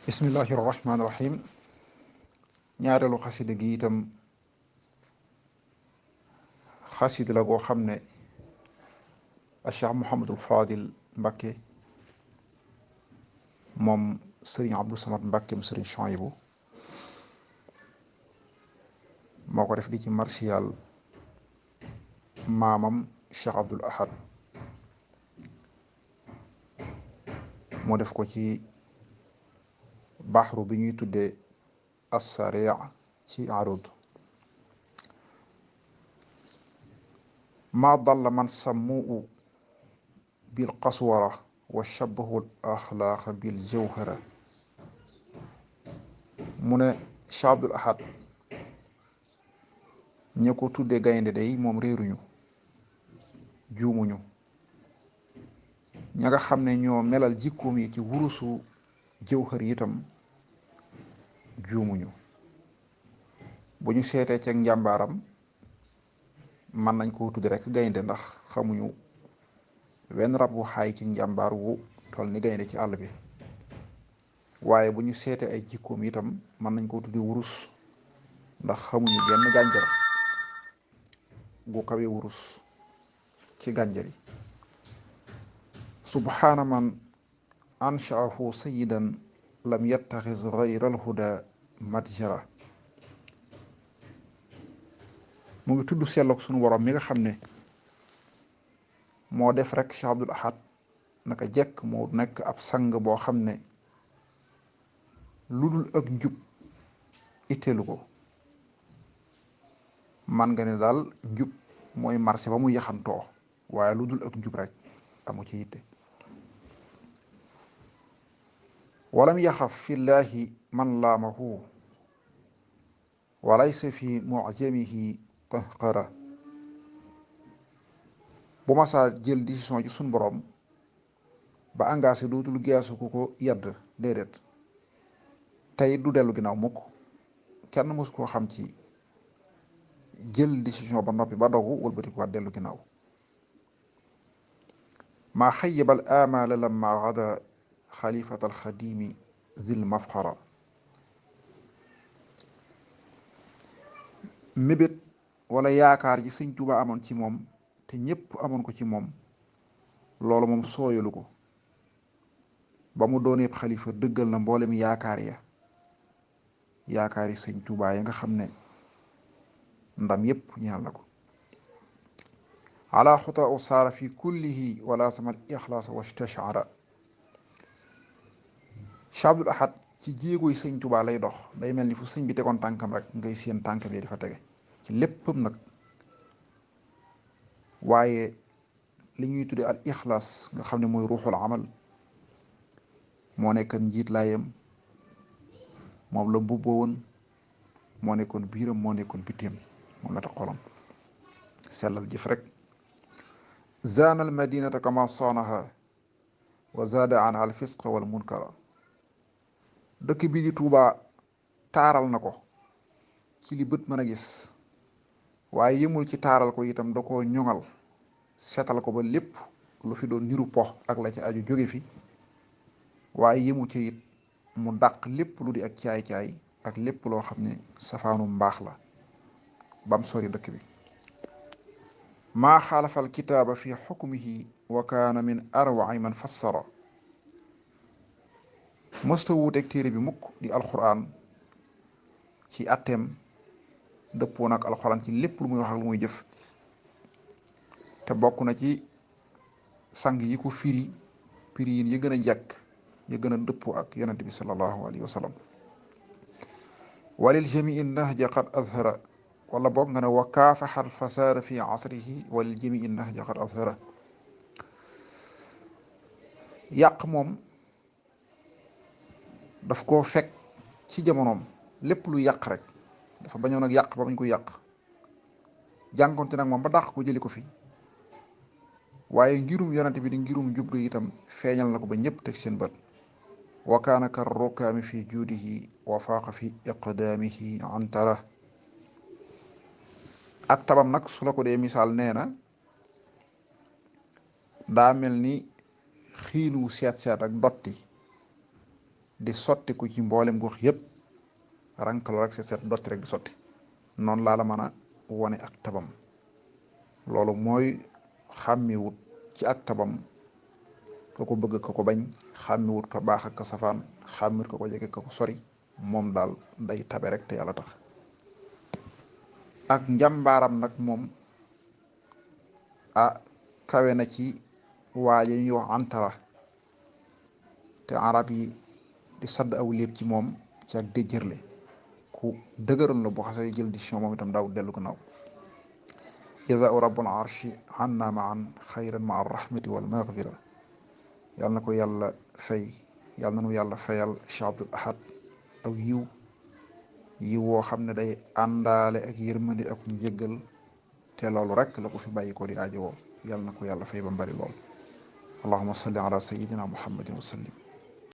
bismillahi rahmaani rahim ñaareelu xasida gi itam xasida la goo xam ne a Cheikh Mouhamadul Fadil Mbakke moom Serigne Abdou Samad Mbakke mu Serigne Chouaïbou moo ko def di ci marsiyal maamam Cheikh Abdoul Ahad moo def ko ci baxru bi ñuy tuddee assaria ci arud ma dalla man sammuu bil qaswara wa shabahu al axlaaqa bil jawhara mu ne Cheikh Abdoul Ahad ña ko tuddee gaynde day moom réeruñu juumuñu ña nga xam ne ñoo melal jikkoom yi ci wurusu jawhar itam juumuñu bu ñu seetee ceeg njàmbaaram mën nañ koo tudde rek gaynde ndax xamuñu wenn rab wu xaay ci njàmbaar wu toll ni gaynde ci àll bi waaye bu ñu seetee ay jikkoom itam mën nañ koo tudde wurus ndax xamuñu genn gànjar gu kawe wurus ci gànjar yi subhaana man anshaahu sayidan lam yattaxis gayra alhuda matjara mu ngi tudd selloog sunu borom mi nga xam ne moo def rek Cheikh Abdoul Ahad naka jekk moo nekk ab sang boo xam ne lu dul ak njub itteelu ko man nga ne daal njub mooy marché ba mu yaxantoo waaye lu dul ak njub rek amu ci yitte walam yaxaf fillahi man laamahu walaysa fi mujamihi qahqara bu masaa jël décision ci suñ borom ba engagé dootul geesu ku ko yedd déedéet tey du dellu ginnaaw mukk kenn mësu koo xam ci jël décision ba noppi ba dogu wëlbati ko dellu ginnaaw maa xayyabal amala lamma gada xalifat alxadimi zil mafxara mébét wala yaakaar ji sëñ Tuuba amoon ci moom te ñépp amoon ko ci moom loolu moom sooyalu ko ba mu doonee xalifa dëggal na mboolem yaakaari sëñ Tuuba yi nga xam ne ndam yépp ñeel na ko ala xuta u saara fi kullihi wala samal ixlaasa wastashara Cheikh Abdoul Ahad ci jéegoy sëñ Tuuba lay dox day mel ni fu sëñ bi tegoon tànkam rek ngay seen tànkam yi di fa tege ci léppam nag waaye li ñuy tuddee al ixlaas nga xam ne mooy ruuxul amal moo nekkoon njiit laayam moom la mbubboo woon moo nekkoon biiram moo nekkoon bitteem moom la tax xolam sellal jëf rek zaanal madinata kama soonaha wa zaada an al fisqa wal munkara dëkk bi di Tuuba taaral na ko ci li bët mën a gis waaye yëmul ci taaral ko itam da koo ñoŋal seetal ko ba lépp lu fi doon niru pox ak la ci aju jóge fi waaye yëmu ci it mu dàq lépp lu di ak caay-caay ak lépp loo xam ne safaanu mbaax la bam sori dëkk bi maa xaalafal kitaaba fi xukmihi wa kaana min arwa'i man fassara mësta wuuteeg téere bi mukk di alxuraan ci atteem dëppoo nag alxuraan ci lépp lu muy wax ak lu muy jëf te bokk na ci sang yi ko firi yin ya gën a jekk ya gën a dëppoo ak yonente bi sallallahu alayhi wa sallam walil jamii nahja qad azhara wala boog nga ne wa kaafaxal fasaada fi asrihi walil jamii nahja qad azhara yàq moom daf koo fekk ci jamonoom lépp lu yàq rek dafa bañoon ak yàq ba bañ ko yàq jànkonte nag moom ba dàq ko jëli ko fi waaye ngirum yonante bi di ngirum njub ga itam feeñal na ko ba ñëpp teg seen bët wa kaana kar rokaami fi juudihi wa faaqa fi iqdaamihi antara ak tabam nag su la ko dee misaal nee na daa mel ni xiinu seet ak dotti di sotti ku ci mboolem gox yépp rankaloo rek set dotti rek di sotti noonu laa la mën a wone ak tabam loolu mooy xàmmiwut ci ak tabam ka ko bëgg ka ko bañ xàmmiwut ka baax ak ka safaan xàmmiwut ka ko jege ka ko sori moom daal day tabe rek te yàlla tax ak njàmbaaram nag moom kawe na ci waaye ñuy wax antara te arab yi di sadd aw léeb ci moom ci ak déjërle ku dëgëral la bu xasee jël décision moom itam daaw dellu gannaaw jazaau rabbul arshi anna maan xayran maa rahmati wal maghfira yàlla na ko yàlla fay yàlla na nu yàlla fayal Cheikh Abdoul Ahad aw yiw woo xam ne day àndaale ak yërmande ak njëggal te loolu rek la ko fi bàyyi ko di aajo woo yàlla na ko yàlla fay ba mbari lool allahumma salli ala sayyidina muhammadin wa sallim